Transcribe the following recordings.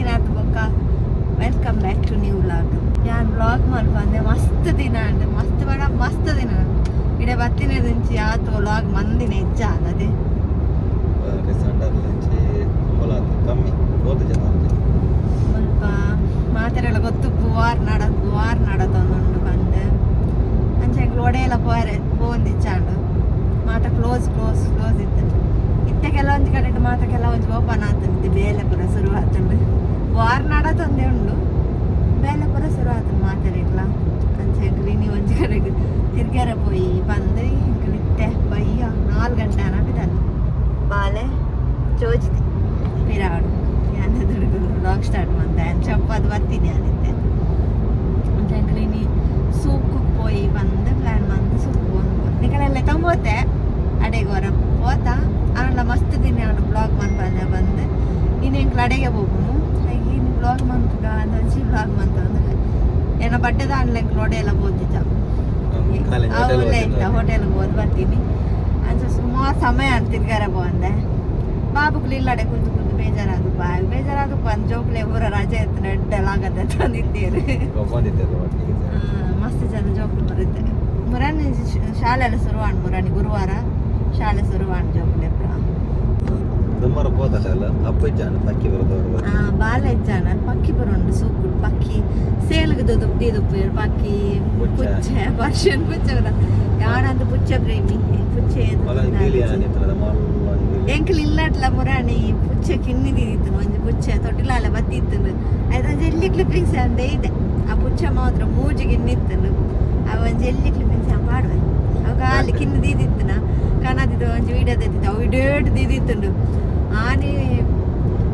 ದಿನ ಬೊಕ್ಕ welcome back to new vlog. ಯಾನ್ ವ್ಲಾಗ್ ಮಲ್ಪಂದೆ ಮಸ್ತ್ ದಿನ ಅಂಡ್, ಮಸ್ತ್ ಬಡ ಮಸ್ತ್ ದಿನ ಅಂಡ್. ಇಡೆ ಬತ್ತಿನ ದಿಂಚಿ ಆತು ವ್ಲಾಗ್ ಮಂದಿನ ಹೆಚ್ಚ ಆದದೆ. ಕಮ್ಮಿ ಹೋದ ಜನ. ಮುಲ್ಪ ಮಾತೆರೆಲ್ಲ ಗೊತ್ತುಪ್ಪು, ವಾರ್ ನಡ ವಾರ್ ನಡತೊಂದುಂಡು ಪಂದ್. ಅಂಚ ಎಂಕ್ಲು ಒಡೆಯೆಲ್ಲ ಪೋರೆ ಪೋವೊಂದಿಚ್ಚಾಂಡು. ಮಾತ ಕ್ಲೋಸ್ ಕ್ಲೋಸ್ ಕ್ಲೋಸ್ ಇತ್ತು. ಇತ್ತೆ ಕೆಲವೊಂಜಿ ಕಡೆಟ್ ಮಾತ ಕೆಲವೊಂಜಿ ಓಪನ್ ಆತುಂಡು. ಬೇಲೆ ಪೂರ ಶುರು ಆತುಂಡು. ವಾರ್ ನಡತೊಂದೇ ಉಂಡು, ಬೇಲೆ ಪೂರ ಶುರು ಆತುಂಡು ಮಾತೆರೆಗ್ಲ. ಅಂಚ ಎಂಕ್ಲು ಇನಿ ಒಂಜಿ ಕಡೆಗ್ ತಿರ್ಗ್ಯಾರ ಪೋಯಿ ಪಂದ್. ಎಂಕ್ಲು ಇತ್ತೆ ಬಯ್ಯ 4 ಗಂಟೆ ಆನಪಿದಲ್ಲ. ಬಾಲೆ ಚೋಚಿದೆ ಪಿರಾಡು ಯಾನ್ ವ್ಲಾಗ್ ಸ್ಟಾರ್ಟ್ ಮಂತೆ ಚಪ್ಪದು ಬರ್ತೀನಿ ಅನಿತ್ತೆ. ಅಂಚ ಎಂಕ್ಲು ಇನಿ ಸೂಕ್ ಪೋಯಿ ಪಂದ್ ಪ್ಲಾನ್ ಮಂತ್ ಸೂಕ್ ಪೋಂದು ನಿಕಲೆಲ್ಲ ತಂಬೋತೆ ಅಡೆಗೆ ಹೊರ ಪೋತ. ಆಂಡ ಮಸ್ತ್ ದಿನ ಆಂಡ ಬ್ಲಾಗ್ ಮನ್ಪಂದೆ ಬಂದು. ಇನ್ನು ಎಂಕ್ಲು ಅಡೆಗೆ ಹೋಗುನು. ಹಾಗೆ ಇನ್ನು ಬ್ಲಾಗ್ ಮಂತುಗ ಅಂಚಿ ಬ್ಲಾಗ್ ಮಂತ ಅಂದ್ರೆ ಏನೋ ಬಟ್ಟೆದ ಆನ್ಲೈನ್ ಎಂಕ್ಲು ಒಡೆಯೆಲ್ಲ ಪೋತಿದ್ದ ಅವಲೇ ಇತ್ತ ಹೋಟೆಲ್ಗೆ ಹೋದ್ ಬರ್ತೀನಿ. ಅಂಚ ಸುಮಾರು ಸಮಯ ಅಂತ ತಿರ್ಗಾರ ಬಂದೆ. ಬಾಬುಕ್ಲು ಇಲ್ಲಡೆ ಕುಂತು ಕುಂತು ಬೇಜಾರಾದು, ಬಾಯ್ ಬೇಜಾರಾದು ಬಂದು. ಜೋಕ್ಲೆ ಊರ ರಜೆ ಇತ್ತು, ನೆಡ್ಡೆಲ್ಲ ಆಗತ್ತೆ ತಂದಿದ್ದೀರಿ. ಮಸ್ತ್ ಜನ ಜೋಕ್ಲು ಬರುತ್ತೆ. ಮುರಾನಿ ಶಾಲೆ ಎಲ್ಲ ಶುರುವಾಣ್, ಮುರಾನಿ ಗುರುವಾರ ಶಾಲೆ ಶುರುವಾಣ್ ಜೋಕ್ಲೆ ಪೂರ. ದುಮ್ಮರ ಪೋತಲ್ಲ, ಅಪ್ಪ ಇಜ್ಜಾನ ಪಕ್ಕಿ ಬರೋದವರು. ಆ, ಬಾಲ ಇಜ್ಜಾನ, ಪಕ್ಕಿ ಬರುಂಡು. ಸೂಕು ಪಕ್ಕಿ ಸೇಲ್ಗೆ ದೀದುಪ್ಪು ಪಕ್ಕಿ. ಪುಚ್ಚೆ. ಪುಚ್ಚೆ ಪರ್ಷಿಯನ್ ಪುಚ್ಚೆ. ಯಾಡಂತ ಪುಚ್ಚೆ ಪ್ರೇಮಿ, ಪುಚ್ಚೆ. ಎಂಕ್ಲು ಇಲ್ಲಟ್ಲ ಮುರಾಣಿ ಪುಚ್ಚೆ ಕಿನ್ನಿ ದೀದಿತ್ತು. ಒಂಜಿ ಪುಚ್ಚೆ ತೊಟ್ಟಿಲಾಲೆ ಬತ್ತಿತ್ತು. ಆಯ್ತು, ಒಂಜಿ ಎಲ್ಲಿ ಕ್ಲಿಪ್ಪಿಂಗ್ಸ್ ಅಂದೆ ಇದೆ. ಆ ಪುಚ್ಚೆ ಮಾತ್ರ ಮೂಜಿ ಗಿನ್ನಿತ್ತು. ಅವ ಒಂಜಿ ಎಲ್ಲಿ ಕ್ಲಿಪ್ಪಿಂಗ್ಸ್ ಪಾಡುವೆ. ಅವ ಖಾಲಿ ಕಿನ್ನಿ ದೀದಿತ್ತುನ ಕನದಿದ್ದು ಒಂಜಿ ವೀಡಿಯೋ ತೆತ್ತಿತ್ತು. ಅವು ಇಡೇಟ್ ದೀದಿತ್ತುಂಡು. ಆನಿ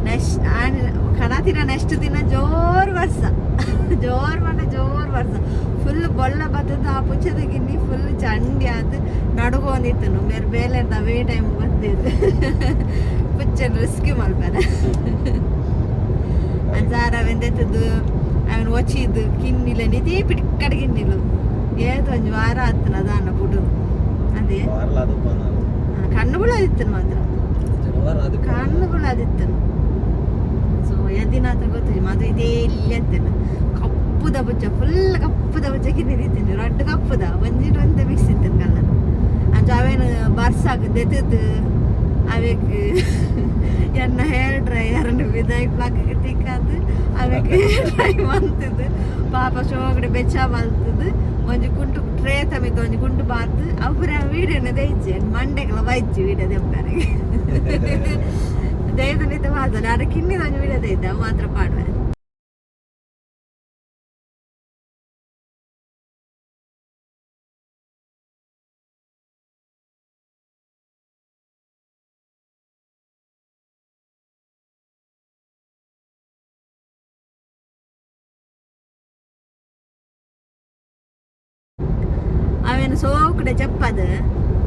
ನೆಕ್ಸ್ಟ್ ಆನಿ ಕನತಿನ ನೆಕ್ಸ್ಟ್ ದಿನ ಜೋರ್ ವರ್ಷ, ಜೋರ್ ಪಂಡ ಜೋರ್ ವರ್ಷ. ಫುಲ್ ಬೊಲ್ಲ ಬತ್ತದ. ಆ ಪುಚ್ಚದ ಗಿನ್ನಿ ಫುಲ್ ಚಂಡಿ ಆದ್ ನಡುಗೊಂದಿತ್ತು. ಬೇರೆ ಬೇಲೆ ಅವೇ ಟೈಮ್ ಬತ್ತಿದ್ದು ಪುಚ್ಚನ್ ರಿಸ್ಕ್ ಮಲ್ಪರೆ. ಅಂಚಾರ ಅವೆಂದೆತ್ತದು ಅವನು ಒಚಿದ್ದು ಕಿನ್ನಿಲ ನಿಧಿ ಪಿಡಿಕ್ಕಡ ಗಿನ್ನಿಲು. ಏತ್ ಒಂಜಿ ವಾರ ಆತನ ದಾನ ಪುಡು ಅದೇ. ಕಣ್ಣು ಬೀಳೋದಿತ್ತು ಮಾತ್ರ, ಕಣ್ಣು ಬೀಳೋದಿತ್ತು. ಸೊ ಎದಿನ ಆತ ಗೊತ್ತಿದೆ ಅದು ಇದೇ ಇಲ್ಲಿ ಅಂತೇನೆ. ಕಪ್ಪುದ ಬುಚ್ಚ, ಫುಲ್ ಕಪ್ಪುದ ಬುಚ್ಚ ಕಿನ್ನಿದಿತ್ತೇನೆ. ರಡ್ಡ್ ಕಪ್ಪುದ ಒಂಜಿ ಒಂತೆ ಮಿಕ್ಸ್ ಇತ್ತೇನೆ ಕಲ್ಲರ್. ಅಂಚ ಅವೇನು ಬರ್ಸಾಗ ದೆತ್ತದು ಅವೆಕ್ ಎನ್ನ ಹೇರ್ ಡ್ರೈಯರ್ ಬಿದಾಯಿ ಪ್ಲಗ್ ತಿಕ್ಕಾದು ಅವೆಕ್ ಡ್ರೈ ಮಂತದ್ದು. ಪಾಪ ಶೋಗಡೆ ಬೆಚ್ಚ ಮಲ್ತದ್ದು. ಒಂಜಿ ಕುಂಟು ಟ್ರೇ ತಮಿತ ಒಂಜಿ ಕುಂಟು ಬಾರ್ದು ಅವು ಪೂರ ವೀಡಿಯೋನ ದೈಚಿ ಮಂಡೆಗಳ ಬೈಚಿ ವೀಡಿಯೋ ದೆಪ್ಪರೆ ದಯದ ನಿತ ಮಾತ್ರ. ಅರೆ ಕಿನ್ನಿದ ಒಂಜಿ ವೀಡಿಯೋ ದೈತೆ, ಅವು ಮಾತ್ರ ಪಾಡುವೆ. ಅವೇನು ಸೋಕುಡೆ ಜಪ್ಪದು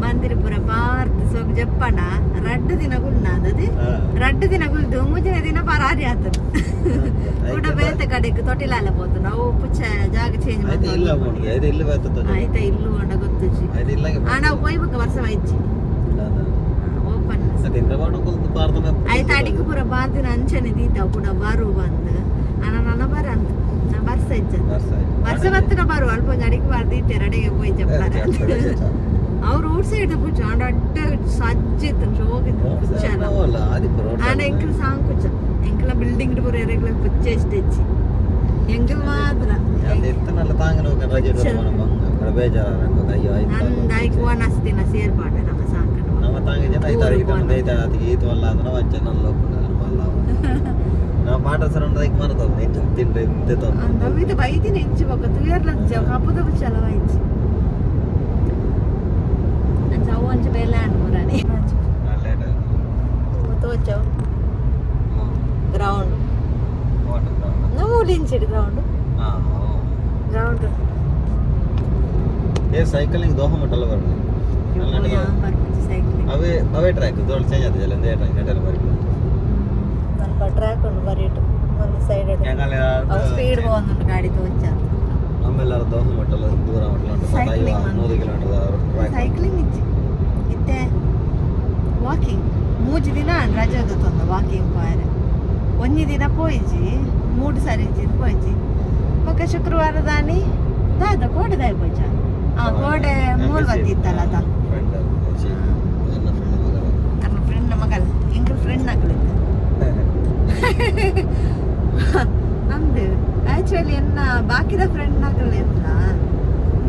ಮಂದಿರ ಪೂರ ಬಾರ್ದು ಸೋಕು ಜಪ್ಪಣ. ರಡ್ಡು ದಿನ ಗುಲ್ನ ಅದು, ರಡ್ಡು ದಿನ ಗುಲ್ದು ಮೂಜಿನ ದಿನ ಪರಾರಿ ಆತದು. ಕೂಡ ಬೇತೆ ಕಡೆಗೆ ತೊಟ್ಟಿಲಾಲೆ ಪೋತು. ನಾವು ಪುಚ್ಚ ಜಾಗ ಚೇಂಜ್. ಇಲ್ಲ. ಆಯ್ತಾ, ಇಲ್ಲು ಉಂಡ ಗೊತ್ತುಜಿ. ಆ, ನಾವು ಪೋಯ್ಬೇಕ ವರ್ಷ ವೈಚಿ ಓಪನ್ ಆಯ್ತು. ಅಡಿಗೆ ಪೂರ ಬಾರ್ದಿನ ಅಂಚನೆ ದೀತಾವ್ ಕೂಡ ಬರು ಬಂದು. ಅಣ್ಣ ನನ್ನ ಬರ ಅಂತ ನಾ ಬರ್ಸ ಇಜ್ಜ. ವರ್ಷ ಬತ್ತಿನ ಬರು ಅಲ್ಪ ಒಂಜಿ ಅಡಿಗೆ ಬಾರ್ದು ಇತ್ತೇರು. ಅಡಿಗೆ ಪೋಯ್ ಜಪ್ಪಾರ. ಅವ್ರು ರೋಡ್ ಸೈಡ್ ಪುಚ್ಚ ಅಂಡ ಅಡ್ಡ ಸಜ್ಜ ಇತ್ತು, ಶೋಕಿತ್ತು ಪುಚ್ಚ ಎಲ್ಲ. ಆಂಡ ಎಂಕಲ್ ಸಾಂಕುಚ್ಚ. ಎಂಕಲ ಬಿಲ್ಡಿಂಗ್ ಪೂರ ಎರೆಗ್ಲ ಪುಚ್ಚ ಇಷ್ಟ ಹೆಚ್ಚಿ, ಎಂಕಲ್ ಮಾತ್ರ. ನಂದು ಐಕ್ ಒಣಸ್ತಿನ ಸೇರ್ಪಾಡೆ ನಮ್ಮ ಸಾಂಕನ. ನಮ್ಮ ತಾಂಗಿ ಜನ ಐತಾರು ಈತು ಅಲ್ಲ ಅಂದ್ರೆ ಅಂಚೆ ನಲ್ಲ ಮಲ್ಲ ನಾವು ಪಾಠ ಸರ್ ಐಕ್ ಮರತಾವ ತಿಂಡ್ರೆ. ಅಂದ ಬೈದಿನ ಹೆಚ್ಚು ಬೊಕ್ಕ ತುಯರ್ಲ ಕಪ್ಪುದ ಪುಚ್ಚಲ ಬೈಚಿ. ಅಂಚ ಅವು ಒಂಚ ಬೇಲೆ ಆಂಡ್ ಮುರಾನಿ ತೋಚವು ಗ್ರೌಂಡ್. ನಾವು ಲಿಂಚಿಡ್ ಗ್ರೌಂಡ್ ಗ್ರೌಂಡ್. ಏ, ಸೈಕಲಿಂಗ್ ದೋಹ ಮಟ್ಟಲ್ಲ ಬರಲಿ. ಸೈಕ್ಲಿಂಗ್. ಅವೇ ಅವೇ ಟ್ರ್ಯಾಕ್ ದೊಡ್ಡ ಚೇಂಜ್ ಆತದೆ ಅಲ್ಲ, ಟ್ರ್ಯಾಕ್ ನೆಟ್ಟಲ್ಲ ಬರಲಿ. ಸ್ವಲ್ಪ ಟ್ರ್ಯಾಕ್ ಉಂಡು ಬರೀಟು ಒಂದು ಸೈಡ್. ಸ್ಪೀಡ್ ಹೋಗುಂಟು ಗಾಡಿ ತೋಚ. ನಮ್ಮೆಲ್ಲರ ದೋಹ ಮಟ್ಟಲ್ಲ ದೂರ ಮಟ್ಟಲ್ಲ ಉಂಟು. Cycling. 100 kilometre track. Cycling ಇಜ್ಜಿ ಇತ್ತೆ. ವಾಕಿಂಗ್ ಮೂಜಿ ದಿನ ರಜೆ ತೊಂದ ವಾಕಿಂಗ್ ಪೋಯರೆ. ಒಂಜಿ ದಿನ ಪೋಯಿಜಿ ಮೂಡು ಸರಿ ಇಜ್ಜಿ ಪೋಯಿಜಿ ಬೊಕ್ಕ ಶುಕ್ರವಾರ ದಾನಿ ದಾದ ಕೋಡೆ ದಾಯಿ ಪೋಯ್ಚ ಆ ಕೋಡೆ ಮೂಲ್ ಬತ್ತಿತ್ತಲ್ಲ ಅದ. ಫ್ರೆಂಡ್ ನನ್ನ ಫ್ರೆಂಡ್ ಮಗ. ನನ್ನ ಫ್ರೆಂಡ್ ಮಗಲ್ ಎಂಕಲ್ ಫ್ರೆಂಡ್ ಆಗ್ಲಿತ್ತು. ಅಂದು ಆಕ್ಚುಲಿ ಎನ್ನ ಬಾಕಿದ ಫ್ರೆಂಡ್ ನಕಲ್ ಇತ್ತ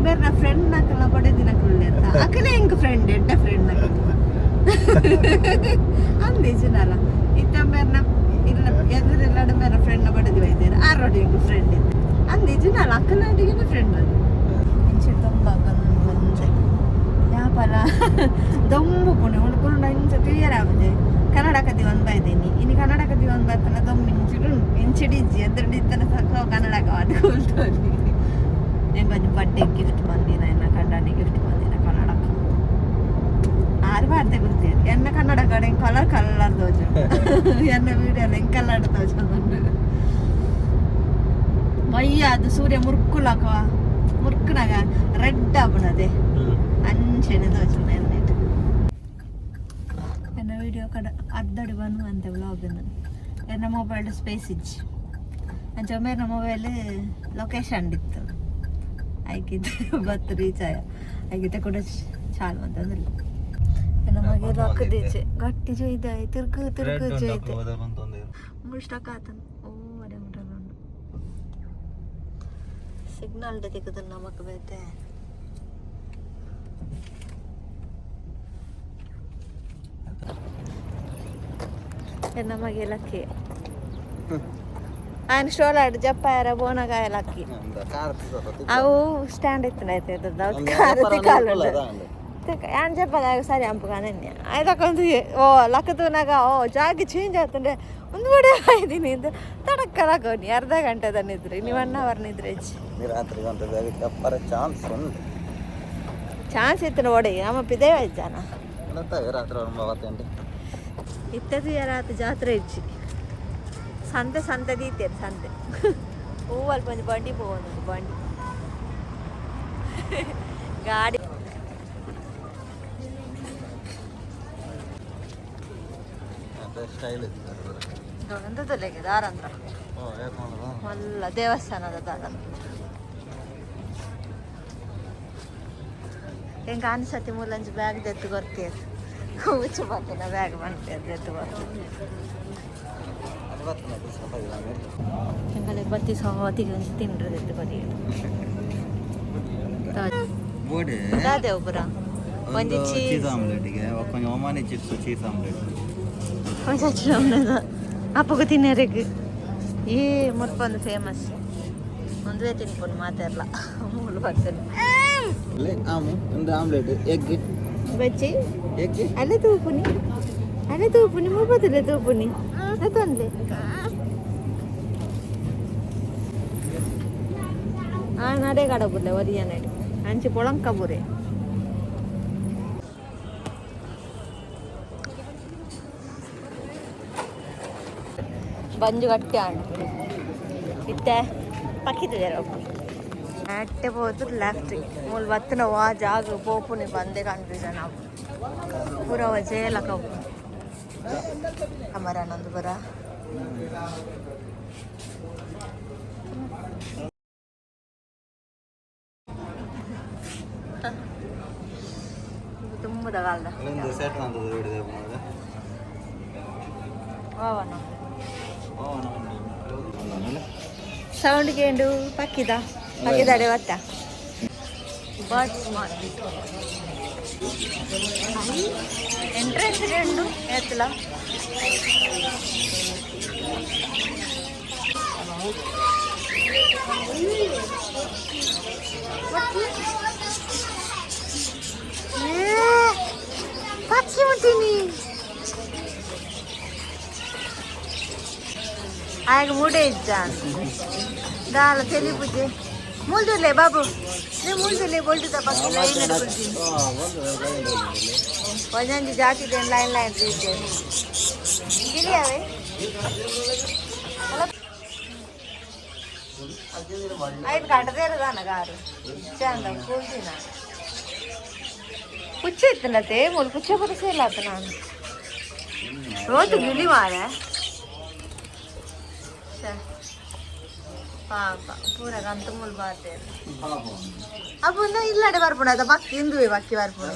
ಬೇರೆ ಫ್ರೆಂಡ್ ನಕಲ್ನ ಪಡೆ ದಿನಕಲ್ ಇತ್ತ ಅಕಲೆ ಎಂಕ್ ಫ್ರೆಂಡ್ ಎಡ್ಡ ಫ್ರೆಂಡ್ ನಕಲ್ ಅಂದೆ ಜನಲ ಇತ್ತ ಬೇರ್ನ ಇಲ್ಲ ಎದುರೆಲ್ಲಡ ಮೇರ ಫ್ರೆಂಡ್ ಪಡೆದು ಬೈದೇರು ಆರೋಡಿ ಎಂಕ್ ಫ್ರೆಂಡ್ ಇತ್ತು ಅಂದೆ ಜನಲ ಅಕ್ಕನಾಟಿಗೆ ಫ್ರೆಂಡ್ ಅದು. ಇಂಚೆ ತುಂಬ ಬಂದೆ ಯಾಪಲ ದೊಂಬು ಪುಣೆ ಉಂಡು ಇಂಚ ಕ್ಲಿಯರ್ ಆಗುದೆ. ಕನ್ನಡಕದಿ ಒಂದು ಬೈದೇನಿ ಇನ್ನು ಕನ್ನಡಕದಿ ಒಂದು ಬರ್ತನ ದೊಂಬು ಇಂಚಿಡು ಇಂಚಿಡಿಜ್ಜಿ ಎದುರುಡಿತ್ತನ ಸಾಕು ಕನ್ನಡಕ ಕೂಲ್ತೋನಿ. ಎಂಗೊಂಜಿ ಬರ್ಡೇ ಗಿಫ್ಟ್ ಬಂದಿನ ಎನ್ನ ಕಂಡನಿ ಗಿಫ್ಟ್ ಬಂದಿನ ಕನ್ನಡಕ ಆರು ಬಾರ್ದೆ ಗೊತ್ತೇರು ಎನ್ನ ಕನ್ನಡ ಕಡೆ ಕಲರ್ ಕಲರ್ ದೋಜು ಎನ್ನ ವಿಡಿಯೋ ಎಂಗ್ ಕಲರ್ ದೋಜು. ಬಯ್ಯ ಅದು ಸೂರ್ಯ ಮುರ್ಕುಲಕ ಮುರ್ಕುನಾಗ ರೆಡ್ ಆಪುನದೆ ಅಂಚೆನೆ ದೋಜು ಎನ್ನೆಟ್ ಎನ್ನ ವಿಡಿಯೋ ಕಡ ಅರ್ಧಡಿ ಬನ್ನು ಅಂತ ವ್ಲಾಗ್. ಎನ್ನ ಮೊಬೈಲ್ ಸ್ಪೇಸ್ ಇಜ್ಜಿ ಅಂಚ ಮೇರ್ನ ಮೊಬೈಲ್ ಲೊಕೇಶನ್ ಇತ್ತು ಐಕಿದ್ದ ಬತ್ತು ರೀಚ್ ಆಯ ಐಕಿತ ಕೂಡ ಚಾಲು ಅಂತಂದಿಲ್ಲ. ಎನ್ನ ಮಗೆ ಲೊಕ್ಕದೀಚೆ ಗಟ್ಟಿ ಜೊಯ್ದ ತಿರ್ಗು ತಿರ್ಗು ಜೊಯ್ದೆ ಮುಷ್ಟಕ ಆತನ ಓ ಅಡೆ ಮುಟ್ಟಲ್ಲ. ಸಿಗ್ನಲ್ ತಿಕ್ಕದ ನಮಕ್ ಬೇತೆ. ನಮಗೆ ಲಕ್ಕಿ ఆయన ಶೋಲಾಡ್ ಜಪ್ಪಾಯರ ಬೋನಗಾಯ ಲಕ್ಕಿ. ಅವು ಸ್ಟ್ಯಾಂಡ್ ಇತ್ತು ಆಯ್ತು ಕಾರ್ ತಿಕ್ಕಾಲು ಯಾನ್ ಜಪ್ಪದಾಗ ಸರಿ ಅಂಪುಗಾನೆ ಆಯ್ತಕ್ಕೊಂದು ಓ ಲಕ್ಕತೂನಾಗ ಓ ಜಾಗ ಚೇಂಜ್ ಆತಂದ್ರೆ ಒಂದು ಬಡೆ ಆಯ್ತೀನಿ ಇದು ತಡಕ್ಕ ಲಕೋನಿ ಅರ್ಧ ಗಂಟೆ ನಿದ್ರೆ ನೀವು ಒನ್ ಅವರ್ ನಿದ್ರೆ ಹೆಚ್ಚು. ರಾತ್ರಿ ಗಂಟೆ ಚಾನ್ಸ್ ಉಂಟು. ಚಾನ್ಸ್ ಇತ್ತು ನೋಡಿ ನಮ್ಮ ಪಿದೇ ಜಾನ. ರಾತ್ರಿ ಬರ್ತೇನೆ. ಇತ್ತದು ರಾತ್ರಿ ಜಾತ್ರೆ ಇಜ್ಜಿ ಸಂತೆ ಸಂತೆ ದೀತೇರು ಸಂತೆ ಹೂವಲ್ಲಿ ಒಂಜಿ ಬಂಡಿ ಪೋವೊಂದುಂಡು ಬಂಡಿ ಗಾಡಿ. ಸ್ಟೈಲ್. ಎಂತದಲ್ಲೇಗೆ ದಾರಂದ್ರ ಮಲ್ಲ ದೇವಸ್ಥಾನದ ದಾರ ಹೆಂಗೆ ಅನ್ಸತಿ ಮೂಲಂಜಿ ಬ್ಯಾಗ್ ದೆತ್ತು ಗೊತ್ತೇರು ಹುಚ್ಚು ಬರ್ತನ ಬ್ಯಾಗ್ ಬಂತೆ ದೆತ್ತು ಬರ್ತೀನಿ. ಎಂಗಲೆ ಬತ್ತಿ ಸಹತಿಗೆ ಒಂಜಿ ತಿಂಡ್ರೆ ದೆತ್ತು ಬದಿ. ಬೋಡೆ. ದಾದೆ ಒಬ್ಬರ ಒಂಜಿ ಚೀಸ್ ಚೀಸ್ ಆಮ್ಲೆಟ್ಗೆ ಒಂಜಿ ಒಮಾನಿ ಚಿಪ್ಸ್ ಚೀಸ್ ಆಮ್ಲೆಟ್. ಒಂಜಿ ಅಪ್ಪಗ ತಿನ್ನರೆಗ್ ಈ ಮುಲ್ಪ ಒಂದು ಫೇಮಸ್ ಒಂದುವೇ ತಿನ್ಕೊಂಡು ಮಾತಾಡ್ಲ ಮೂಲು ಬರ್ತದೆ. ಆಮು ಒಂದು ಆಮ್ಲೆಟ್ ಎಗ್. ಬಚ್ಚಿ. ಎಗ್. ಅಲ್ಲೇ ತೂಪುನಿ ಅಲ್ಲೇ ತೂಪುನಿ ಮುಲ್ಪತ್ತಲೆ ತೂಪುನಿ ತೊಂದ್ರೆ ಆ ನಡೆ ಕಡಬುರ್ಲೆ ಒರಿಯ ನಡೆ ಅಂಚಿ ಪೊಳಂಕ ಬುರೆ. ಬಂಜು ಗಟ್ಟಿ ಆಂಡ್ ಇತ್ತೆ ಪಕ್ಕಿದ ಅಟ್ಟೆ ಪೋತು ಲೆಫ್ಟ್ ಮೂಲು ಬತ್ತಿನ ವಾ ಜಾಗ ಪೋಪುನಿ ಬಂದೆ ಕನ್ಫ್ಯೂಷನ್ ಆಪು ಪೂರ ಜೇಲಕ ಅಮರಾನಂದು ಪುರ. ತುಂಬದ ಕಾಲದ. ಒಂದು ಸೆಟ್ ಅಂತ ಹಿಡಿದೆ. ವಾವನ ಸೌಂಡ್ ಕೇಂಡು ಪಕ್ಕಿದ ಪಕ್ಕಿದಾಡೆ ಬತ್ತ ಬರ್ಡ್ಸ್ ಮಾರ್ಕೆಟ್ ಎಂಟ್ರೆನ್ಸ್ రెండు ಎತ್ತಲ. ಪಕ್ಕಿ ಮುಟ್ಟಿನಿ ಆಗ ಮೂಡೆ ಇಜ್ಜ ದಾಲ ತೆಲಿ ಪೂಜೆ ಮುಲ್ದುಲೆ ಬಾಬು ನೀ ಮುಲ್ದುಲೆ ಬೊಲ್ದುದ ಪಕ್ಕಿ ಲೈನ್ ಪೂಜೆ ಒಂದೊಂದು ಜಾತಿ ಲೈನ್ ಲೈನ್ ರೀತಿ ಗಿಳಿಯಾವೆ. ಐದು ಕಟ್ಟದೇರದಾನ ಕಾರು ಚಂದ ಕೂಲ್ದಿನ ಪುಚ್ಚೆ ಇತ್ತನತೆ ಮೂಲು ಪುಚ್ಚೆ ಪುರ ಸೇಲಾತ ನಾನು ರೋತು ಗಿಳಿ ಮಾರೆ. ಪಾಪ ಪೂರ ಕಂತು ಮುಲ್ ಬಾತೇರು. ಅಪ್ಪುಂದು ಇಲ್ಲಡೆ ಬರ್ಪುಂಡು ಅದ ಬಕ್ಕಿ ಇಂದುವೆ ಬಕ್ಕಿ ಬರ್ಪುಂಡು.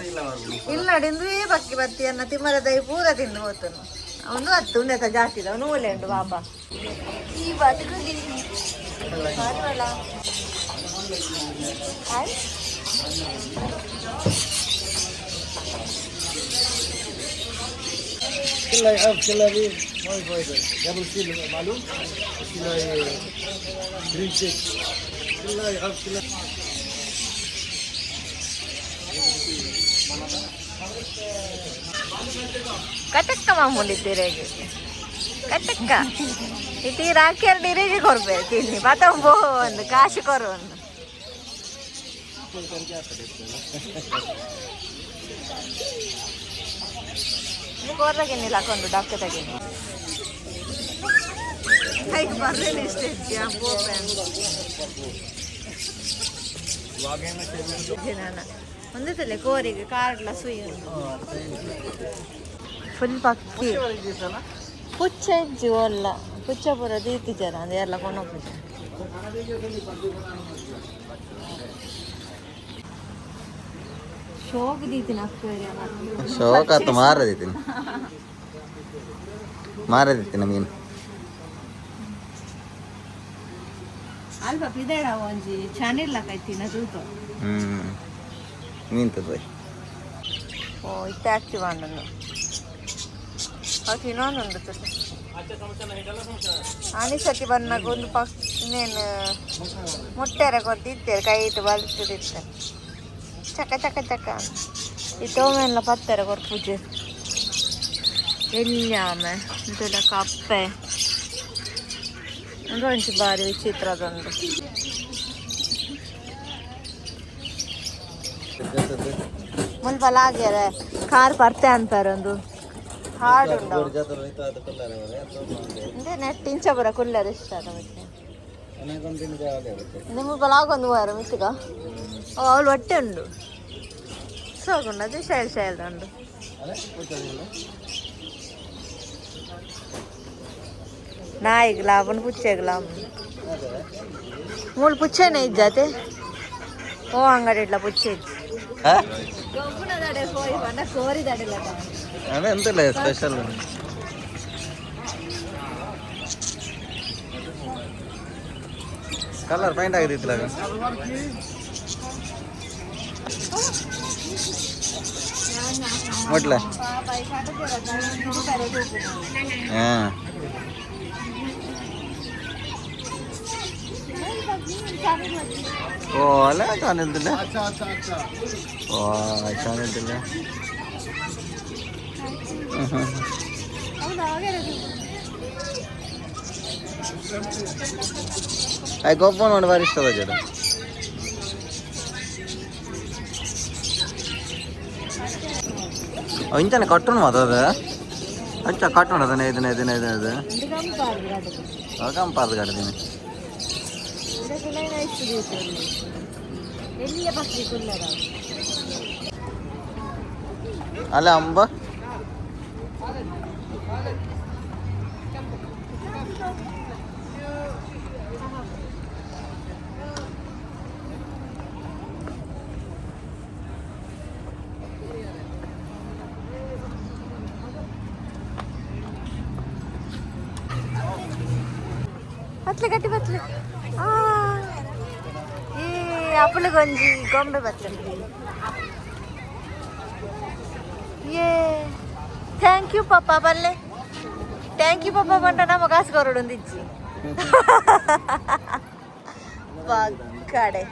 ಇಲ್ಲಡೆ ಇಂದುವೆ ಬಕ್ಕಿ ಬತ್ತಿ ಅನ್ನ ತಿಮ್ಮರದ ಪೂರ ತಿಂದು ಹೋತನು. ಅವನು ಹತ್ತು ಉಂಡೆತ ಜಾಸ್ತಿ ಅವನು ಒಳ್ಳೆ ಉಂಟು ಪಾಪ. ಈ ಬದುಕು ಬರವಲ್ಲ. ಹಾಯ್. كلها يعرف كلها ليه ما في فايده. قبل كيلو معلوم كلها جرين شيك كلها يعرف كلها. ಕಟಕ್ಕ ಮಾಮೂಲಿ ತಿರೆಗೆ ಕಟಕ್ಕ ಇತಿ ರಾಕಿಯರ್ ಡಿರೆಗೆ ಕೊರ್ಬೇಕು ತಿನ್ನಿ ಪತಂಬೋ ಒಂದು ಕಾಶು ಕೊರು ಒಂದು. ಕೊರ್ರಗಿನ್ನಿಲ್ಲ ಹಾಕೊಂಡು ಡಾಕ್ಟರ್ ತಗಿನಿ ಕೈಗೆ ಬರ್ಲೇನೆ ಇಷ್ಟ ಇತ್ತು ಒಂದೇ ಸಲ ಕೋರಿಗೆ ಕಾರ್ಡ್ಲ ಸುಯಿ ಉಂಟು. ಫುಲ್ ಪಕ್ಕಿ ಪುಚ್ಚ ಇಜ್ಜಿ ಒಲ್ಲ ಪುಚ್ಚ ಪೂರ ದೀತಿಜರ ಅಂದ್ ಎಲ್ಲ ಕೊನೊಪುಜ. ಶೋಕ್ ದೀತಿನ. ಶೋಕ್ ಆತು ಮಾರದಿದ್ದೀನಿ ಮಾರದಿತ್ತಿನ ಮೀನು. ಅಲ್ಪ ಪಿದಡ ಒಂಜಿ ಚನಿಲ್ಲ ಕೈತಿನ ತೂತು. ಹ್ಮ್ ಮೀನ್ ತದ. ಓ ಇತ್ತೆ ಆಕ್ಟಿವ್ ಆಂಡನ್ನು ಅವು ತಿನ್ನೋನುಂಡು ತುತ್ತು. ಆನಿ ಸತಿ ಬನ್ನಾಗ ಒಂದು ಪಕ್ ಇನ್ನೇನು ಮುಟ್ಟೆರ ಕೊದ್ದಿತ್ತೇರು ಕೈಟ್ ಬಲ್ತದಿತ್ತೆ ಚಕ ಚಕ ಚಕ. ಈ ತೋಮೆಲ್ಲ ಪತ್ತೆರ ಕೊರ್ಪುಜೆ ಎಲ್ಯಾಮೆ ಇಂತೆಲ್ಲ ಕಪ್ಪೆ ಒಂದು ಒಂಚಿ ಬಾರಿ ವಿಚಿತ್ರದೊಂದು. ಮುಲ್ಪ ಲಾಗ್ಯಾರ ಕಾರ್ ಪರ್ತೆ ಅಂತಾರೆ ಒಂದು ಹಾಡು ಉಂಡು. ಅಂದ್ರೆ ನೆಟ್ ಇಂಚ ಬರ ಕುಲ್ಲರ ಇಷ್ಟ ಅದ ಮತ್ತೆ ನಿಮ್ಮ ಲಾಗೊಂದು ವಾರ ಮಿತ್ತಿಗ ಅವಳು ಹೊಟ್ಟೆ ಉಂಡು ಸೋಗುಂಡು ಅದು ಶೈಲ್ ಶೈಲ್ ಉಂಡು. ನಾಯಿಗ್ ಲಾಭನ್ ಪುಚ್ಚೆಗ್ ಲಾಭ ಮೂಲು ಪುಚ್ಚೆನೆ ಇಜ್ಜಾತೆ ಓ ಅಂಗಡಿ ಇಡ್ಲ ಪುಚ್ಚೆ ಇಜ್ಜಿ. ಗೊಬ್ಬುನದಡೆ ಹೋಯಿ ಬಂದ ಕೋರಿದಡೆಲ್ಲ. ಅದೇ ಎಂತಿಲ್ಲ ಸ್ಪೆಷಲ್ ಕಲರ್ ಪೈಂಟ್ ಆಗಿದ್ದಿತ್ತಲ್ಲ. ಮೊಟ್ಲ ಹಾಂ ಓ ಅಲ್ಲ ಚಾನೆಲ್ದಿಲ್ಲ. ಓ ಚಾನೆಲ್ದಿಲ್ಲ. I ಗೊಬ್ಬ ನೋಡಿ ಬಾರಿ ಇಷ್ಟ ಅದ ಜಡ. ಇಂಚನೆ ಕಟ್ಟುನು ಮಾತದ ಅಂಚ ಕಟ್ಟುನು ಅದನ್ನ ಇದನ್ನ ಇದನ್ನ ಇದನ್ನ ಇದು ಕಂಪಾರ್ದು ಕಡ್ತೀನಿ. ಅಲ್ಲ ಅಂಬ. ಬತ್ಲೆ ಗಟ್ಟಿ ಬತ್ಲೆ. ಆ ಈ ಅಪ್ಪಳು ಗೊಂಜಿ ಗೊಂಬೆ ಬತ್ಲೆ. ಏ thank you ಪಪ್ಪ ಬಲ್ಲೆ. Thank you ಪಪ್ಪ ಬಂಟ ನಮ್ಮ ಕಾಸು ಕೊರಡು ಇಜ್ಜಿ ಪಕ್ಕಡೆ.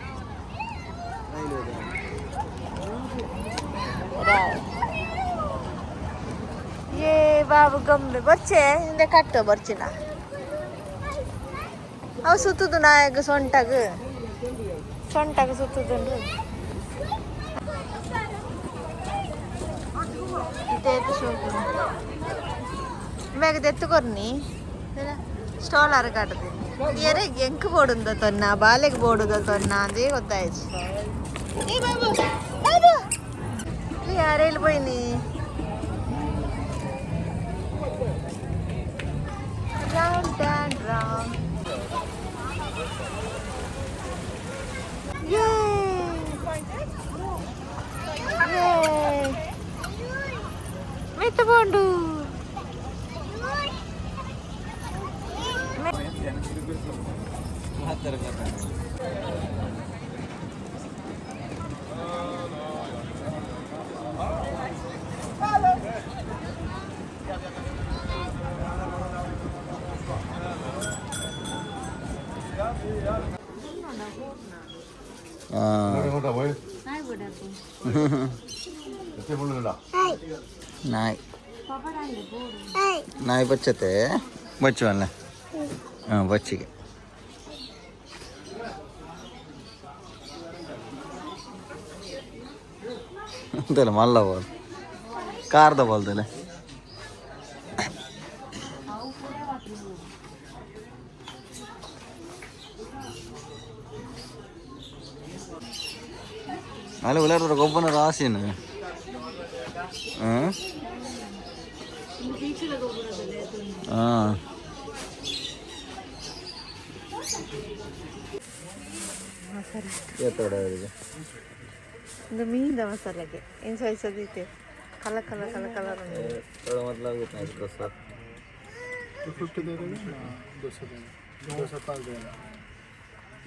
ಏ ಬಾಬು ಗೊಂಬೆ ಬೊರ್ಚೆ ಇಂದೆ ಕಟ್ಟೋ ಬೊರ್ಚಿನ ಅವು ಸುತ್ತುದು ನಾಯಕ ಸೊಂಟಗ್ ಸೊಂಟಗ್ ಸುತ್ತುದುಂಡು. ಇದೇತು ಶೋಕು ಬೇಗ ದೆತ್ತು ಕೊರ್ನಿ ಸ್ಟಾಲ್ ಅರ ಕಾಟದಿ ಎರೆ ಎಂಕ್ ಬೋಡುಂದ ತೊನ್ನ ಬಾಲೆಗ್ ಬೋಡುದ ತೊನ್ನ ಅಂದೇ ಗೊತ್ತಾಯ್ತು. ಏ Babu Babu ಯಾರೇಳು ಪೋಯಿನಿ. Round and round. ಉಂಡು. ನಾಯಿ ನಾಯಿ ಬಚ್ಚತೆ ಬಚ್ಚುವಲ್ಲ. ಹಾಂ, ಬಚ್ಚಿಗೆ. ಅಂತಲ್ಲ ಮಲ್ಲ ಬಾಲ್ ಕಾರ್ದ ಬಾಲ್ದಲ್ಲ. ಅಲ್ಲಿ ಉಳ್ಳಾರ ಗೊಬ್ಬನ ರಾಸಿನ. ಹಾಂ ಹಾಂ. ಒಂದು ಮೀನ್ದ ಮಸಾಲೆಗೆ ಏನು ಸಹಿಸದೈತೆ, ಕಲ ಕಲ ಕಲ ಕಲರ್ ಉಂಟು. थोड़ा मतलब कितना है 200? 250 दे देंगे, 200 देंगे, 205 देना.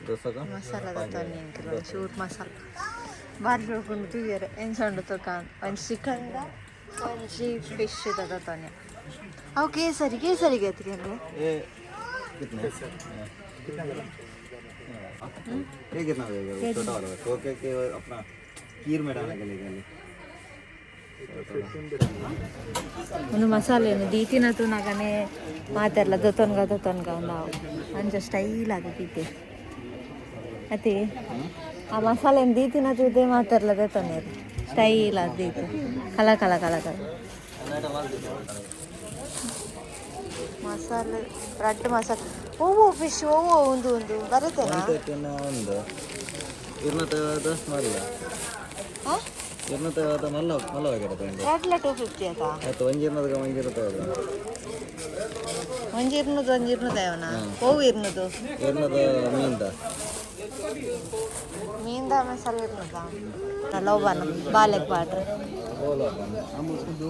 200 का. ಮಸಾಲದ ತೊನ್ನಿ ಅಂಕಲ್, ಚೂರು ಮಸಾಲ ಬಾರಿ ಹೋಗ್ಕೊಂಡು ತೂಯರೆ ಎಂಚ ಉಂಡು ತೂಕ. ಒಂಜಿ ಚಿಕನ್ದ, ಒಂಜಿ ಫಿಶ್ the ತೊನ್ನಿ. ಅವು ಕೇಸರಿ ಕೇಸರಿಗೆ ಎತ್ತಿಗೆ. ये कितना है? ये कितना देगा? वो छोटा वाला तो के के अपना खीर में डालने के लिए खाली. ಒಂದು ಮಸಾಲೆಯನ್ನು ದೀತಿನ ತೂನಗನೆ ಮಾತೆರ್ಲ ದೊತ್ತೊನ್ಗ ದೊತ್ತೊನ್ಗ ಒಂದು ಅಂಚ ಸ್ಟೈಲ್ ಆದ ದೀತೆ ಅತಿ. ಆ ಮಸಾಲೆಯನ್ನು ದೀತಿನ ತೂದೆ ಮಾತೆರ್ಲ ದೊತ್ತೊನೇರು ಸ್ಟೈಲ್ ಆದ ದೀತೆ, ಕಲ ಕಲ ಕಲ ಕಲ. ಮಸಾಲೆ ರಡ್ಡು ಮಸಾಲೆ ಓವೋ ಫಿಶ್ ಓವೋ ಒಂದು ಒಂದು ಬರುತ್ತೇನಾ? ಒಂದು ಇರ್ನೂತ್ತೈವತ್ತು ಮಲ್ಲ. ಹಾಂ. 250 ಮಲ್ಲ ಮಲ್ಲ ಹೋಗಿರುತ್ತೆ. ರಡ್ಲ 250 ಆತಾ? ಆಯ್ತು, ಒಂಜಿ ಇರ್ನೂದಕ್ಕೆ ಒಂಜಿ ಇರ್ತದೆ. ಒಂಜಿ ಇರ್ನೂದು, ಒಂಜಿ ಇರ್ನೂದು ಅವನ ಓವು ಇರ್ನೂದು. ಇರ್ನೂದು ಮೀನ್ದ. ಮೀನ್ದ ಮಸಾಲೆ ಇರ್ನೂದ ಲೋಬಾನ ಬಾಲೆಗ್ ಪಾಡ್ರೆ.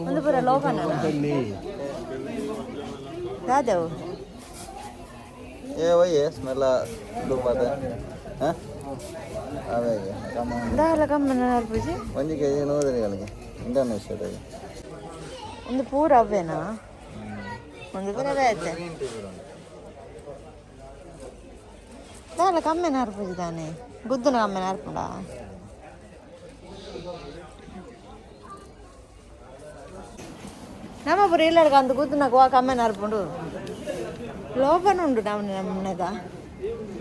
ಒಂದು ಪೂರ ಲೋಬಾನ ದಾದವು. ए वही है, स्मेल डूबाता है. हाँ, ಅವೇಗೆ. ದಾಲ ಕಮ್ಮನ ಅರ್ಪುಜಿ. ಒಂಜಿ ಕೆಜಿ 100 ಗಳಿಗೆ ಇಂಟರ್ನ್ಯಾಷನಲ್. ಒಂದು ಪೂರ ಅವ್ವೇನಾ? ಒಂದು ಪೂರ ಅವೇ ಐತೆ. ದಾಲ ಕಮ್ಮೆನ ಅರ್ಪುಜಿ ತಾನೆ, ಗುದ್ದುನ ಕಮ್ಮೆನ ಅರ್ಪುಂಡ. ನಮ್ಮ ಪೂರ ಇಲ್ಲಡ್ಗ ಅಂದು ಗುದ್ದುನಗ ವಾ ಕಮ್ಮೆನ ಅರ್ಪುಂಡು. ಲೋಪನ ಉಂಡು ನಮ್ಮ ನಮ್ಮನೆದ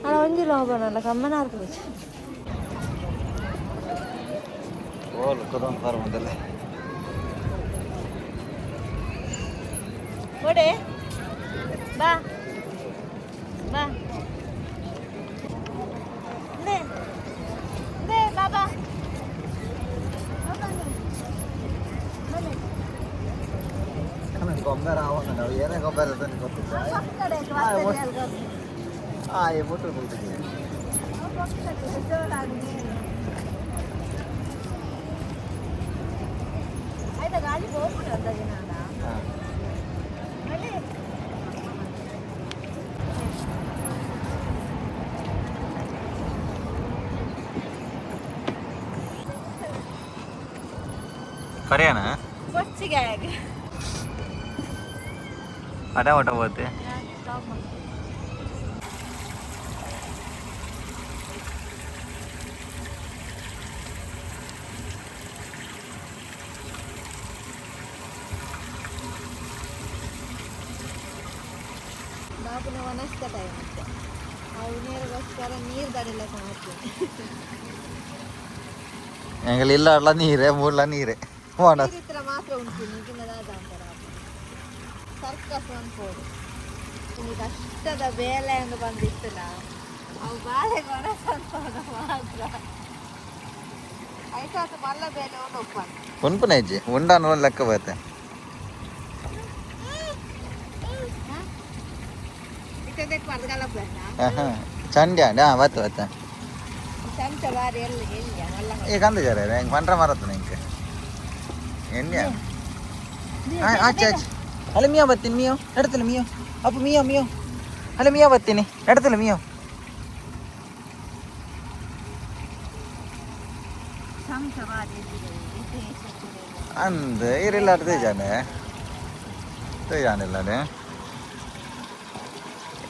ಅಲ್ಲ, ಒಂಜಿ ಲೋಪನ ಅಲ್ಲ, ಕಮ್ಮನ ಅರ್ಪುಜಿ. ಓಲ್ ಕುದೊಂದು ಫಾರ್ಮ್ ಅದಲ್ಲ. ಕೊಡೆ, ಬಾ ಬಾ 네. 네, ಬಾಬಾ. ಗೊಬ್ಬರ ಆವೊಂದು ನಾವು ಏನೇ ಗೊಬ್ಬರ ತಂದು ಗೊತ್ತಿಲ್ಲ. ಆ ಏ ಮುಟ್ಟು ಕೊಡ್ತಿದ್ದೀವಿ. ಆಯ್ತಾ, ಗಾಳಿ ಹೋಗ್ಬಿಡು ಅಂದಾಜಿನ. ಕರೆಯೋಣ. ಕೊಚ್ಚಿಗೆ ಹಾಗೆ. ಪಟ ಪಟ ಹೋಗುತ್ತೆ. ಬಾಬುನ ವನಸ್ತ ಟೈಮ್ ಮತ್ತೆ ಅವು ನೀರಿಗೋಸ್ಕರ ನೀರು ದಡಿಲ್ಲ ಮಾಡ್ತೀನಿ. ಎಂಗಲ್ ಇಲ್ಲ ಅಲ್ಲ, ನೀರೇ ಮೂರ್ಲ ನೀರೇ ಮಾಡ. ನೀರಿತ್ರ ಮಾತ್ರ ಉಂಟು ನೀಗಿನದಾದ ಅಂತಾರೆ. ಸರ್ಕಸ್ ಅನ್ಬೋದು. ಇಲ್ಲಿ ಕಷ್ಟದ ಬೇಲೆ ಎಂದು ಬಂದಿತ್ತಲ್ಲ, ಅವು ಬಾಳೆಗೆ ಒಣಸ ಮಾತ್ರ ಆಯ್ತಾತ ಮಲ್ಲ ಬೇಲೆ ಒಂದು ಒಪ್ಪನ. ಉನ್ಪುನ ಇಜ್ಜಿ ಉಂಡಾನ ಒಂದು ಲೆಕ್ಕ ಬತ್ತೆ. ಇತ್ತದಕ್ಕೆ ಮರ್ಗಲ ಬೇಡ. ಚಂಡಿ ಅಂಡ ಹಾಂ ಬತ್ತು ಬತ್ತ. ಚಮಚ ಬಾರಿ ಎಲ್ಲಿ ಎಲ್ಲಿ ಮಲ್ಲ. ಈ ಕಂದು ಜರ ಹೆಂಗೆ ಪಂಡ್ರ ಮರತ್ತ ನಿಂಗೆ ಎಣ್ಣೆ. ಆಚೆ ಆಚೆ. ಅಲ್ಲ ಮಿಯಾ ಬರ್ತೀನಿ, ಮಿಯೋ ನಡತಿಲ್ಲ ಮಿಯೋ. ಅಪ್ಪ ಮಿಯೋ ಮಿಯೋ. ಅಲ್ಲ ಮಿಯಾ ಬರ್ತೀನಿ, ನಡತಿಲ್ಲ ಮಿಯೋ. ಅಂದ ಇರಿಲ್ಲ ತೇಜಾನೆ ತೇಜಾನಿಲ್ಲಾನೆ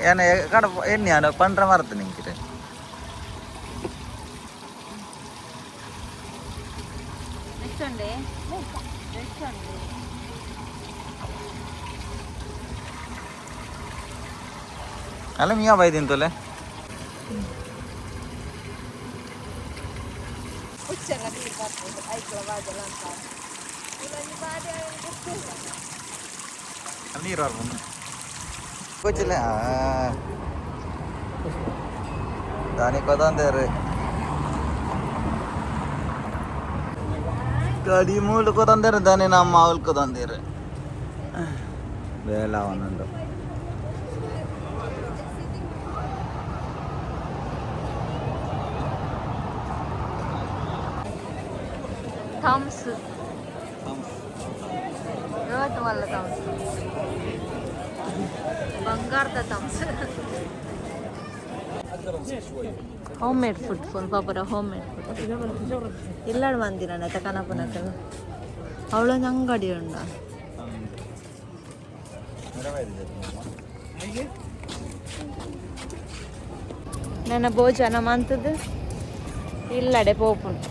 ಏನ ಕಡ ಎಣ್ಣೆ ಪಂಡ್ರ ಮರத்து ನಿಂಕಿರೆ. ಎಷ್ಟುಂಡೆ ಎಷ್ಟುಂಡೆ? ಅಲ್ಲ ಮಿಯಾ ಬೈದಿನ ತೊಲೆ. ಹುಚ್ಚೆಲ್ಲ ನೀರು ಬರ್ಬೋದು ಐಕ್ಲ ಬಾಜಲ ಅಂತ. ನೀರು ಬರ್ಬೋದು ಗೊತ್ತಿಲ್ಲ. ದಾನಿ ಕೊದಂದೇರು ಗಡಿ ಮೂಲು ಕೊದಂದೇರು ದಾನಿ ನಮ್ಮ ಮಾವಲ್ ಕೊದಂದೇರು ಬೇಲ ಒಂದೊಂದು. ಥಮ್ಸ್ ಇವತ್ತು ಮಲ್ಲ ಥಮ್ಸ್ ಬಂಗಾರದ ಥಮ್ಸ್. ಹೋಮ್ ಮೇಡ್ ಫುಡ್ ಫುಲ್ ಪಾಪರ ಹೋಮ್ ಮೇಡ್ ಫುಡ್. ಇಲ್ಲಾಡ್ ಮಂದಿರ ಕನಪನಕಲು ಅವಳೊಂದು ಅಂಗಡಿ ಉಂಡ. ನನ್ನ ಭೋಜನ ಮಂತದ್ದು ಇಲ್ಲಡೆ ಪೋಪುಂಡು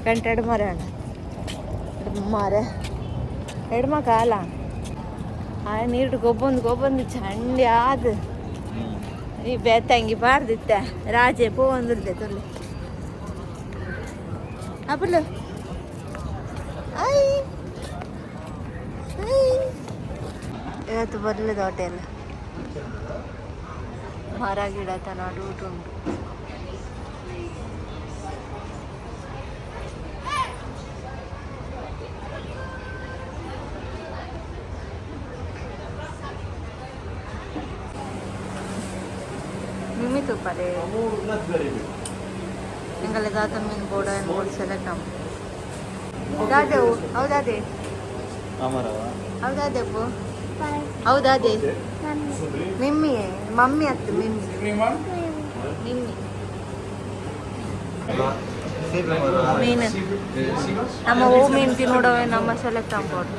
ಗಂಟೆ ಎಡ್ಮರೆ ಅಣ್ಣ ಎಡ್ಮಾರೆ ಎಡ್ಮ ಕಾಲ ಆ ನೀರು ಗೊಬ್ಬೊಂದು ಗೊಬ್ಬೊಂದು ಚಂಡಿ ಆದ್ ಈ ಬೇತಂಗಿ ಬಾರ್ದಿತ್ತ ರಾಜೆ ಪೋವಂದಿರ್ದೆ ತುರ್ಲಿ ಅಪ್ಪಲು I I. ಇವತ್ತು ಬರ್ಲಿದ ಹೋಟೆಲ್ ಮರ ಗಿಡ ತನ ಊಟ ಉಂಟು. ಮಿಮ್ಮಿ ತುಪ್ಪರೆ ಎಂಗಲೆ ದಾತ ಮೀನು ಬೋಡ ಏನು ಬೋರ್ಡ್ ಸೆಲೆಕ್ಟ್ ಹೌದಾದೆವು ಹೌದಾದೆ. ಹೌದಾದೆಪ್ಪು ಹೌದಾದೆ. ಮಿಮ್ಮಿ ಮಮ್ಮಿ ಅತ್ತು ಮಿಮ್ಮಿ ಮಿಮ್ಮಿ ಮೀನು ನಮ್ಮ ಹೂ ಮೀನು ತಿನ್ನೋಡವೆ ನಮ್ಮ ಸೆಲೆಕ್ಟ್ ಆಗ್ಬೋದು.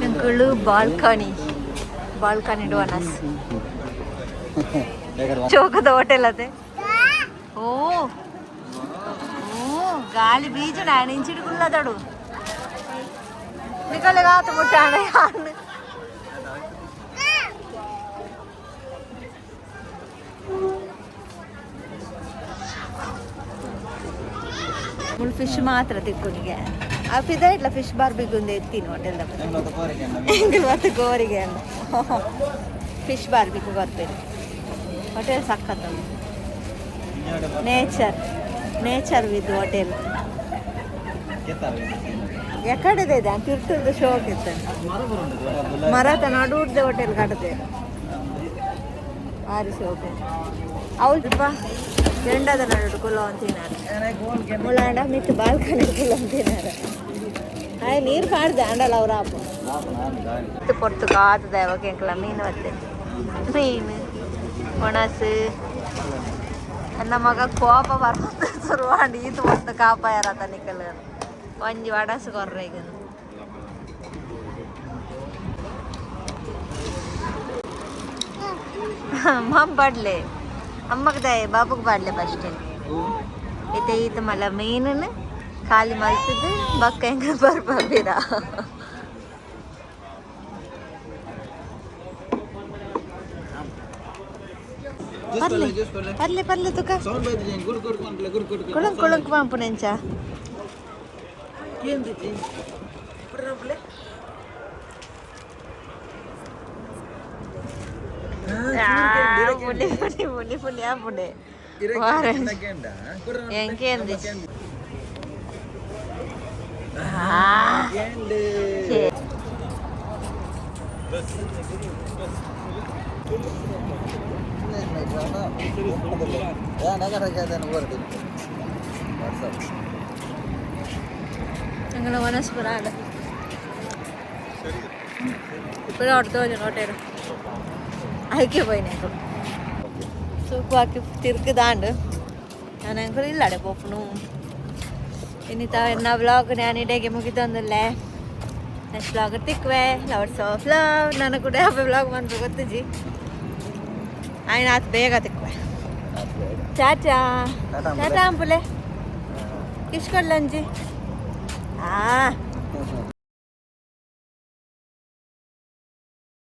ಎಂಕುಳು ಬಾಲ್ಕನಿ ಬಾಲ್ಕನಿ ಡೋನಸ್ ಚೌಕದ ಹೋಟೆಲ್ ಅದೇ. ಓ ಓ ಗಾಳಿ ಬೀಜ ನಿಂಚಿಡುకుಲ್ಲದಡು ನಿಕಲೆಗಾತ ಮುಟ್ಟಾಣ ಯಾನ್. ಮುಳ್ಳು ಫಿಶ್ ಮಾತ್ರ ತಿಕ್ಕುನಿಗೆ ಅಪಿದ ಇట్లా ಫಿಶ್ ಬಾರ್ಬಿಗ್ ఉంది ಎತ್ತೀನಿ ಹೋಟೆಲ್ ಎಂಕಲ್ ಮತ್ತೆ ಕೋರಿಗೆ ಅಂದ ಫಿಶ್ ಬಾರ್ಬಿಗ್ ಬರ್ತೀರಿ. ಹೋಟೆಲ್ ಸಖತ್ ನೇಚರ್ ನೇಚರ್ ವಿತ್ ಹೋಟೆಲ್. ಎಕಡೆದ ಇದೆ ತಿರ್ತದ ಶೋಕ್ ಇತ್ತು ಮರತ ನಡುಡ್ದೆ ಹೋಟೆಲ್ ಕಟ್ಟದೆ ಭಾರಿ ಶೋಕ್ ಅವಲ್ಪ ಕೆಂಡದ ನಡು ಕುಲ್ಲ ಅಂತಿನಾರ ಮುಳಾಂಡ ಮಿತ್ತು ಬಾಲ್ಕನಿ ಕುಲ್ಲ ಅಂತಿನಾರ. ಆಯ್ ನೀರು ಪಾಡ್ದೆ ಅಂಡಲ ಅವ್ರ ಆಪು ಪೊರ್ತು ಕಾತದ ಯಾವಾಗ ಎಂಕಲ ಮೀನು ಬತ್ತೆ ಮೀನು ಒಣಸು. ನನ್ನ ಮಗ ಕೋಪ ಬರ್ತ ಶುರುವಾಂಡ್ ಈತ ಹೊತ್ತು ಕಾಪಾಯರ ನಿಕಲ್ ಒಂಜಿ ವಡಸು ಕೊರ್ರ ಈಗ. ಮಮ್ ಪಾಡ್ಲೆ ಅಮ್ಮಗ್ ದಾಯೆ ಬಾಬುಗ್ ಪಾಡ್ಲೆ ಫಸ್ಟ್. ಇತ್ತೆ ಈತ ಮಲ್ಲ ಮೀನನ್ನು ಖಾಲಿ ಮಲ್ತದ್ದು ಬಕ್ಕ ಹೆಂಗ ಬರ್ಬೀರ. ಪರ್ಲೆ ಪರ್ಲೆ ಪರ್ಲೆ ತುಕ ಕುಳಂಕ್ ಕುಳಂಕ್ ಪಂಪು ನೆಂಚ. ಪುಡಿ ಪುಡಿ ಪುಡಿ ಪುಡಿ ಆಪುಡೆ ಎಂಕೇಂದಿ. ಅಂಗನ ವನಸ್ಪುರ ಆಂಡ್. ಇಪ್ಪದ ಹೊಡ್ತೋಜು ನೋಟೇರು ಆಯ್ಕೆ ಪೋಯಿನ ಸೂಕು ಹಾಕಿ ತಿರ್ಗದಾಂಡ್. ನಾನು ಅಂಕಲ್ ಇಲ್ಲಡೆ ಪೋಪುನು. ಇನ್ನಿತ ಎನ್ನ ಬ್ಲಾಗ್ ನಾನು ಇಡೇಗೆ ಮುಗಿತೊಂದುಲ್ಲೆ. ನೆಕ್ಸ್ಟ್ ಬ್ಲಾಗ್ ತಿಕ್ವೆ. Lovers of love. ನಾನು ಕೂಡ ಯಾವ ಬ್ಲಾಗ್ ಬಂದು ಗೊತ್ತಿಜಿ. ಆಯ್ನ ಆತು, ಬೇಗ ತಿಕ್ವೆ. ಟಾಟಾ. ಟಾಟಾ ಅಂಪುಲೆ. ಕಿಶ್ಕೊಲ್ಲಂಜಿ ಆ.